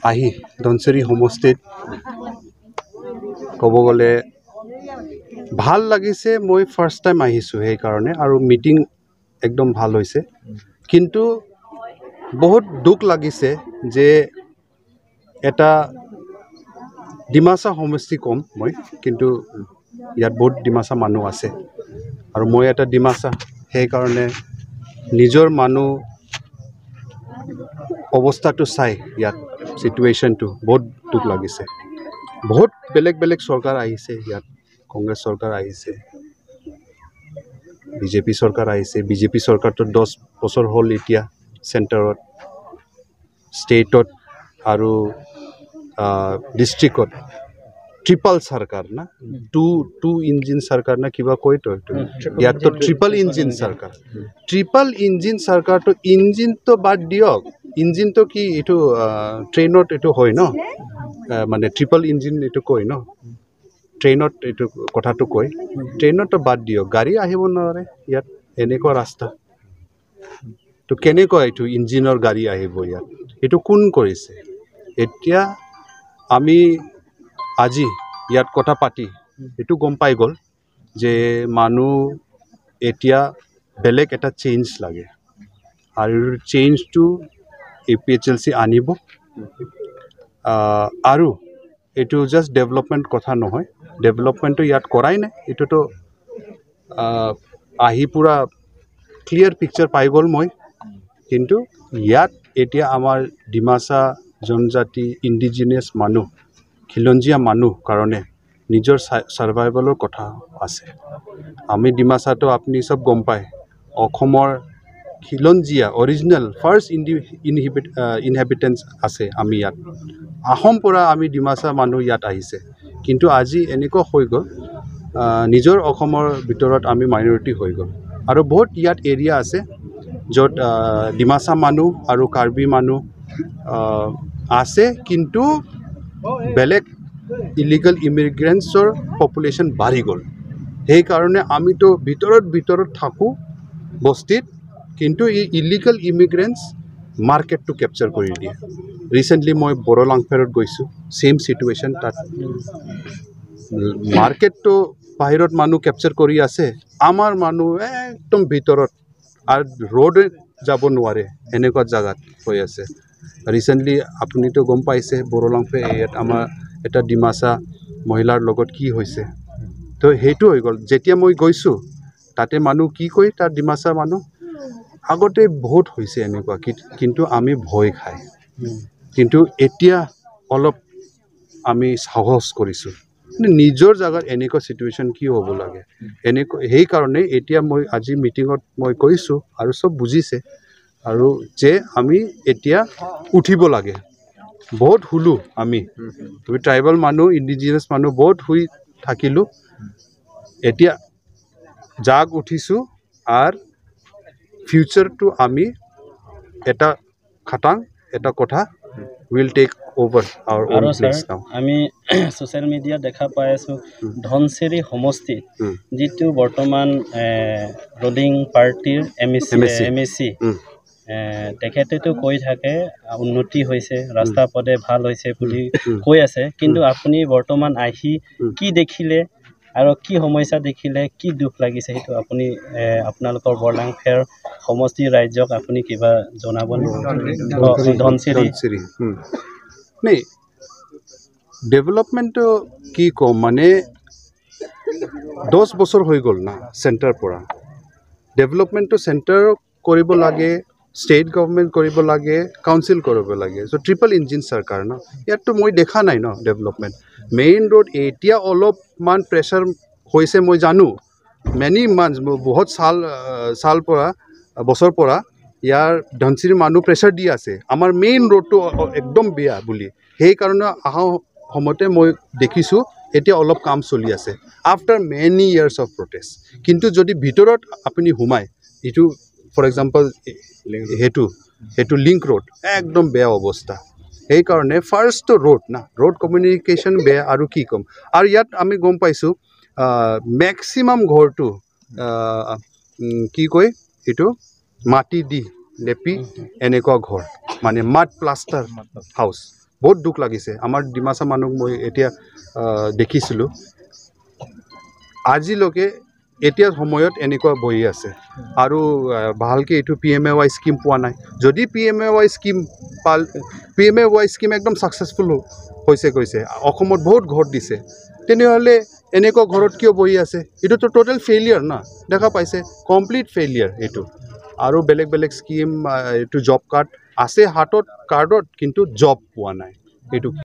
আহি ধনশিৰি সমষ্টিত ক'ব গ'লে ভাল লাগিছে। মই ফাৰ্ষ্ট টাইম আহিছোঁ সেইকাৰণে, আৰু মিটিং একদম ভাল হৈছে। কিন্তু বহুত দুখ লাগিছে যে এটা ডিমাচা সমষ্টি ক'ম মই, কিন্তু ইয়াত বহুত ডিমাচা মানুহ আছে আৰু মই এটা ডিমাচা, সেইকাৰণে নিজৰ মানুহ অৱস্থাটো চাই ইয়াত চিটুৱেশ্যনটো বহুত দুখ লাগিছে। বহুত বেলেগ বেলেগ চৰকাৰ আহিছে ইয়াত, কংগ্ৰেছ চৰকাৰ আহিছে, বিজেপি চৰকাৰ আহিছে। বিজেপি চৰকাৰটো 10 বছৰ হ'ল এতিয়া চেণ্টাৰত, ষ্টেটত আৰু ডিষ্ট্ৰিক্টত ট্ৰিপল চৰকাৰ না, টু টু ইঞ্জিন চৰকাৰ না কিবা কয়তো এইটো। ইয়াততো ট্ৰিপল ইঞ্জিন চৰকাৰ। ট্ৰিপল ইঞ্জিন চৰকাৰটো, ইঞ্জিনটো বাদ দিয়ক, ইঞ্জিনটো কি এইটো ট্ৰেইনত এইটো হয় ন, মানে ট্ৰিপল ইঞ্জিন এইটো কয় ন ট্ৰেইনত, এইটো কথাটো কয়। ট্ৰেইনতো বাদ দিয়ক, গাড়ী আহিব নোৱাৰে ইয়াত, এনেকুৱা ৰাস্তা। তো কেনেকুৱা এইটো ইঞ্জিনৰ গাড়ী আহিব ইয়াত? এইটো কোন কৰিছে? এতিয়া আমি আজি ইয়াত কথা পাতি এইটো গম পাই গ'ল যে মানুহ এতিয়া বেলেগ এটা চেঞ্জ লাগে আৰু চেঞ্জটো এপিএইচএলচি আনিব। আৰু এইটো জাষ্ট ডেভেলপমেণ্ট কথা নহয়, ডেভেলপমেণ্টটো ইয়াত কৰাই নাই, এইটোতো আহি পূৰা ক্লিয়াৰ পিকচাৰ পাই গ'ল মই। কিন্তু ইয়াত এতিয়া আমাৰ ডিমাচা জনজাতি, ইণ্ডিজিনিয়াছ মানুহ, খিলঞ্জীয়া মানুহ কাৰণে নিজৰ ছাৰ্ভাইভেলৰ কথা আছে। আমি ডিমাচাটো আপুনি চব গম পায়, অসমৰ খিলঞ্জীয়া অৰিজিনেল ফাৰ্ষ্ট ইনহেবিটেণ্টছ আছে আমি ইয়াত। আহোম পৰা আমি ডিমাচা মানুহ ইয়াত আহিছে। কিন্তু আজি এনেকুৱা হৈ গ'ল, নিজৰ অসমৰ ভিতৰত আমি মাইনৰিটি হৈ গ'ল। আৰু বহুত ইয়াত এৰিয়া আছে য'ত ডিমাচা মানুহ আৰু কাৰ্বি মানুহ আছে, কিন্তু বেলেগ ইলিগেল ইমিগ্ৰেণ্টছৰ পপুলেশ্যন বাঢ়ি গ'ল। সেইকাৰণে আমিতো ভিতৰত ভিতৰত থাকোঁ বস্তিত, কিন্তু এই ইলিগেল ইমিগ্ৰেণ্টছ মাৰ্কেটটো কেপচাৰ কৰি দিয়ে। ৰিচেণ্টলি মই বৰলাংফেৰত গৈছোঁ, ছেইম চিটুৱেশ্যন তাত। মাৰ্কেটটো বাহিৰত মানুহ কেপচাৰ কৰি আছে, আমাৰ মানুহ একদম ভিতৰত আৰু ৰোডে যাব নোৱাৰে, এনেকুৱা জেগাত হৈ আছে। ৰিচেণ্টলি আপুনিতো গম পাইছে বৰলাংফে ইয়াত আমাৰ এটা ডিমাচা মহিলাৰ লগত কি হৈছে। তো সেইটো হৈ গ'ল। যেতিয়া মই গৈছোঁ তাতে মানুহ কি কয়, তাত ডিমাচা মানুহ আগতে বহুত হৈছে এনেকুৱা, কিন্তু আমি ভয় খায়, কিন্তু এতিয়া অলপ আমি সাহস কৰিছোঁ। কিন্তু নিজৰ জেগাত এনেকুৱা চিটুৱেশ্যন কি হ'ব লাগে এনেকুৱা? সেইকাৰণে এতিয়া মই আজি মিটিঙত মই কৈছোঁ আৰু চব বুজিছে আৰু যে আমি এতিয়া উঠিব লাগে। বহুত শুলোঁ আমি ট্ৰাইবেল মানুহ, ইণ্ডিজিনাছ মানুহ বহুত শুই থাকিলোঁ। এতিয়া জাগ উঠিছোঁ আৰু ফিউচাৰটো আমি এটা খাটাং এটা কথা, will take over our own আৰু ছাৰ প্লেচ নাও। আমি ছ'চিয়েল মিডিয়াত দেখা পাই আছোঁ, ধনশিৰি সমষ্টিত যিটো বৰ্তমান ৰুলিং পাৰ্টীৰ M A C MAC M A C, তেখেতেতো কৈ থাকে উন্নতি হৈছে, ৰাস্তা পদে ভাল হৈছে বুলি কৈ আছে। কিন্তু আপুনি বৰ্তমান আহি কি দেখিলে আৰু কি সমস্যা দেখিলে, কি দুখ লাগিছে, সেইটো আপুনি আপোনালোকৰ বৰলাংফেৰ সমষ্টিৰ ৰাইজক আপুনি কিবা জনাবনে? ধনশিৰি। ধনশিৰি নাই, ডেভেলপমেণ্টটো কি ক'ম, মানে 10 বছৰ হৈ গ'ল না চেণ্টাৰ পৰা। ডেভেলপমেণ্টটো চেণ্টাৰ কৰিব লাগে, ষ্টেট গভৰ্ণমেণ্ট কৰিব লাগে, কাউন্সিল কৰিব লাগে। চ' ট্ৰিপল ইঞ্জিন চৰকাৰ ন, ইয়াততো মই দেখা নাই ন ডেভেলপমেণ্ট। মেইন ৰোড এতিয়া অলপমান প্ৰেছাৰ হৈছে, মই জানো। মেনি মান্থছ, বহুত চাল চাল পৰা বছৰ পৰা ইয়াৰ ধনশিৰি মানুহ প্ৰেছাৰ দি আছে আমাৰ মেইন ৰোডটো একদম বেয়া বুলি। সেইকাৰণে অহা সময়তে মই দেখিছোঁ এতিয়া অলপ কাম চলি আছে after many years of protest. কিন্তু যদি ভিতৰত আপুনি সোমায়, এইটো ফৰ এক্সাম্পল সেইটো লিংক ৰোড একদম বেয়া অৱস্থা। সেইকাৰণে ফাৰ্ষ্টটো ৰোড না, ৰোড কমিউনিকেশ্যন বেয়া আৰু কি ক'ম। আৰু ইয়াত আমি গম পাইছোঁ মেক্সিমাম ঘৰটো কি কয় এইটো, মাটি দি লেপি এনেকুৱা ঘৰ, মানে মাড প্লাষ্টাৰ হাউচ। বহুত দুখ লাগিছে। আমাৰ ডিমাচা মানুহক মই এতিয়া দেখিছিলোঁ, আজিলৈকে এতিয়া সময়ত এনেকুৱা বহি আছে আৰু ভালকৈ এইটো পিএমএৱাই স্কীম পোৱা নাই। যদি পিএমএৱাই স্কীম পাল, পিএমএৱাই স্কীম একদম ছাকচেছফুল হৈছে কৈছে, অসমত বহুত ঘৰ দিছে, তেনেহ'লে এনেকুৱা ঘৰত কিয় বহি আছে? এইটোতো ট'টেল ফেইলিয়াৰ না, দেখা পাইছে, কমপ্লিট ফেইলিয়াৰ এইটো। আৰু বেলেগ বেলেগ স্কীম, এইটো জব কাৰ্ড আছে হাতত কাৰ্ডত, কিন্তু জব পোৱা নাই এইটো।